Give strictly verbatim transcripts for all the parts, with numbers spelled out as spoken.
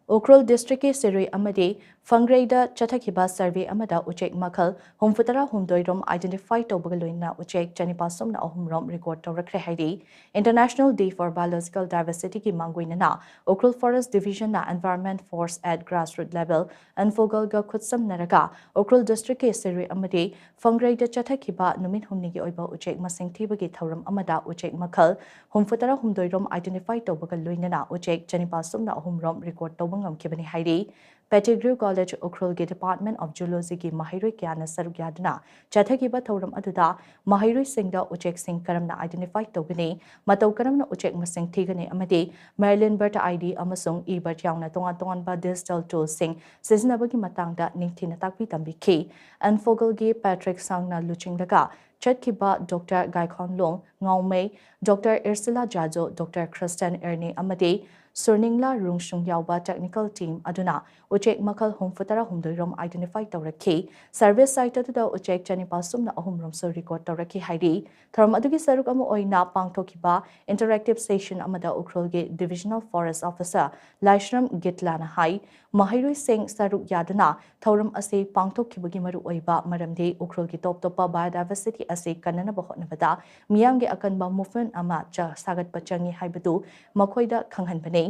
ꯎꯈ꯭ꯔꯨꯜ ꯗꯤꯁꯇ꯭ꯔꯤꯛꯀꯤ ꯁꯤꯔꯨꯏ ꯑꯃꯗꯤ ꯐꯪꯔꯩꯗ ꯆꯠꯊꯈꯤꯕ ꯁꯔꯚꯦ ꯑꯃꯗ ꯎꯆꯦꯛ ꯃꯈꯜ ꯍꯨꯝꯐꯨꯇꯔꯥ ꯍꯨꯝꯗꯣꯏ ꯔꯣꯝ identify ꯇꯧꯕꯒ ꯂꯣꯏꯅꯅ ꯎꯆꯦꯛ ꯆꯅꯤꯄꯥꯜ ꯁꯨꯞꯅ ꯑꯍꯨꯝ ꯔꯣꯝ ꯔꯦꯀꯣꯔꯗ ꯇꯧꯔꯛꯈ꯭ꯔꯦ ꯍꯥꯏꯔꯤ꯫ International Day for Biological Diversityꯒꯤ ꯃꯥꯡꯒꯣꯏꯅꯅ Ukhrul Forest Divisionꯅ Environment Force at Grassroot Level, ꯏꯟꯐꯣꯒꯜꯒ ꯈꯨꯠꯁꯝꯅꯔꯒ Ukhrul ꯗꯤꯁꯇ꯭ꯔꯤꯛꯀꯤ ꯁꯤꯔꯨꯏ ꯑꯃꯗꯤ ꯐꯪꯔꯩꯗ ꯆꯠꯊꯈꯤꯕ ꯅꯨꯃꯤꯠ ꯍꯨꯝꯅꯤꯒꯤ ꯑꯣꯏꯕ ꯎꯆꯦꯛ ꯃꯁꯤꯡ ꯊꯤꯕꯒꯤ ꯊꯧꯔꯝ ꯑꯃꯗ ꯎꯆꯦꯛ ꯃꯈꯜ ꯍꯨꯝꯐꯨꯇꯔꯥ ꯍꯨꯝꯗꯣꯏ ꯔꯣꯝ identify ꯇꯧꯕꯒ ꯂꯣꯏꯅꯅ ꯎꯆꯦꯛ ꯆꯅꯤꯄꯥꯜ ꯁꯨꯞꯅ ꯑꯍꯨꯝ ꯔꯣꯝ ꯔꯦꯀꯣꯔꯗ ꯇꯧꯕ ꯉꯝꯈꯤꯕꯅꯤ ꯍꯥꯏꯔꯤ꯫ Pettigrew College ꯎꯈ꯭ꯔꯨꯜꯒꯤ Department of Zoologyꯒꯤ ꯃꯍꯩꯔꯣꯏ ꯀꯌꯥꯅ ꯁꯔꯨꯛ ꯌꯥꯗꯨꯅ ꯆꯠꯊꯈꯤꯕ ꯊꯧꯔꯝ ꯑꯗꯨꯗ ꯃꯍꯩꯔꯣꯏꯁꯤꯡꯗ ꯎꯆꯦꯛꯁꯤꯡ ꯀꯔꯝꯅ identify ꯇꯧꯒꯅꯤ, ꯃꯇꯧ ꯀꯔꯝꯅ ꯎꯆꯦꯛ ꯃꯁꯤꯡ ꯊꯤꯒꯅꯤ ꯑꯃꯗꯤ Merlin Bird ID ꯑꯃꯁꯨꯡ eBird ꯌꯥꯎꯅ ꯇꯣꯉꯥꯟ ꯇꯣꯉꯥꯟꯕ digital toolꯁꯤꯡ ꯁꯤꯖꯤꯟꯅꯕꯒꯤ ꯃꯇꯥꯡꯗ ꯅꯤꯡꯊꯤꯅ ꯇꯥꯛꯄꯤ ꯇꯝꯕꯤꯈꯤ꯫ ꯏꯟꯐꯣꯒꯜꯒꯤ ꯄꯦꯇ꯭ꯔꯤꯛ ꯁꯥꯡꯅ ꯂꯨꯆꯤꯡꯂꯒ ꯆꯠꯈꯤꯕ ꯗꯣꯛꯇꯔ ꯒꯥꯏꯈꯣꯟꯂꯣꯡ ꯉꯥꯎꯃꯩ, ꯗꯣꯛꯇꯔ ꯏꯔꯁꯤꯂꯥ ꯖꯥꯖꯣ, ꯗꯣꯛꯇꯔ ꯈ꯭ꯔꯤꯁꯇꯟ ꯑꯦꯔꯅꯤ ꯑꯃꯗꯤ ꯁꯨꯔꯅꯤꯡꯂꯥ ꯔꯨꯡꯁꯨꯡ ꯌꯥꯎꯕ technical team ꯑꯗꯨꯅ ꯎꯆꯦꯛ ꯃꯈꯜ ꯍꯨꯝꯐꯨꯇꯔꯥ ꯍꯨꯝꯗꯣꯏ ꯔꯣꯝ identify ꯇꯧꯔꯛꯈꯤ꯫ ꯁꯔꯚꯦ ꯁꯥꯏꯠ ꯑꯗꯨꯗ ꯎꯆꯦꯛ ꯆꯅꯤꯄꯥꯜ ꯁꯨꯞꯅ ꯑꯍꯨꯝ ꯔꯣꯝꯁꯨ ꯔꯦꯀꯣꯔꯗ ꯇꯧꯔꯛꯈꯤ ꯍꯥꯏꯔꯤ꯫ ꯊꯧꯔꯝ ꯑꯗꯨꯒꯤ ꯁꯔꯨꯛ ꯑꯃ ꯑꯣꯏꯅ ꯄꯥꯡꯊꯣꯛꯈꯤꯕ interactive session ꯑꯃꯗ ꯎꯈ꯭ꯔꯨꯜꯒꯤ Divisional Forest Officer ꯂꯥꯏꯁ꯭ꯔꯝ ꯒꯤꯠꯂꯥꯅ ꯍꯥꯏ, ꯃꯍꯩꯔꯣꯏꯁꯤꯡ ꯁꯔꯨꯛ ꯌꯥꯗꯨꯅ ꯊꯧꯔꯝ ꯑꯁꯤ ꯄꯥꯡꯊꯣꯛꯈꯤꯕꯒꯤ ꯃꯔꯨꯑꯣꯏꯕ ꯃꯔꯝꯗꯤ ꯎꯈ꯭ꯔꯨꯜꯒꯤ ꯇꯣꯞ ꯇꯣꯞꯄ biodiversity ꯑꯁꯤ ꯀꯟꯅꯅꯕ ꯍꯣꯠꯅꯕꯗ ꯃꯤꯌꯥꯝꯒꯤ ꯑꯀꯟꯕ movement ꯑꯃ ꯆ-, ꯁꯥꯒꯠꯄ ꯆꯪꯏ ꯍꯥꯏꯕꯗꯨ ꯃꯈꯣꯏꯗ ꯈꯪꯍꯟꯕꯅꯤ꯫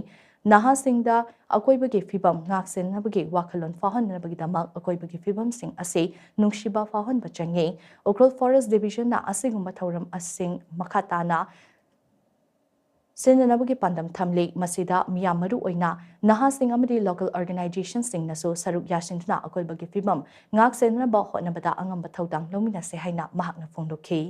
ꯅꯍꯥꯁꯤꯡꯗ ꯑꯀꯣꯏꯕꯒꯤ ꯐꯤꯕꯝ ꯉꯥꯛꯁꯦꯟꯅꯕꯒꯤ ꯋꯥꯈꯜꯂꯣꯟ ꯐꯥꯎꯍꯟꯅꯕꯒꯤꯗꯃꯛ ꯑꯀꯣꯏꯕꯒꯤ ꯐꯤꯕꯝꯁꯤꯡ ꯑꯁꯤ ꯅꯨꯡꯁꯤꯕ ꯐꯥꯎꯍꯟꯕ ꯆꯪꯏ꯫ ꯎꯈ꯭ꯔꯨꯜ Forest Divisionꯅ ꯑꯁꯤꯒꯨꯝꯕ ꯊꯧꯔꯝꯁꯤꯡ ꯃꯈꯥ ꯇꯥꯅ ꯁꯤꯟꯅꯅꯕꯒꯤ ꯄꯥꯟꯗꯝ ꯊꯝꯂꯤ꯫ ꯃꯁꯤꯗ ꯃꯤꯌꯥꯝ, ꯃꯔꯨ ꯑꯣꯏꯅ ꯅꯍꯥꯁꯤꯡ ꯑꯃꯗꯤ local organizationꯁꯤꯡꯅꯁꯨ ꯁꯔꯨꯛ ꯌꯥꯁꯤꯟꯗꯨꯅ ꯑꯀꯣꯏꯕꯒꯤ ꯐꯤꯕꯝ ꯉꯥꯛ ꯁꯦꯟꯅꯅꯕ ꯍꯣꯠꯅꯕꯗ ꯑꯉꯝꯕ ꯊꯧꯗꯥꯡ ꯂꯧꯃꯤꯟꯅꯁꯤ ꯍꯥꯏꯅ ꯃꯍꯥꯛꯅ ꯐꯣꯡꯗꯣꯛꯈꯤ꯫